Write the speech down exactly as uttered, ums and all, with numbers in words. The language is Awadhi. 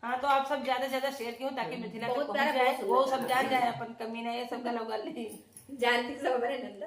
हाँ, तो आप सब ज्यादा से ज्यादा share कियो, ताकि मिथिला तक पहुँच जाए, वो सब जान जाए अपन कमीना, ये सब गला उगल नहीं। जानती सब हमारे नंदा।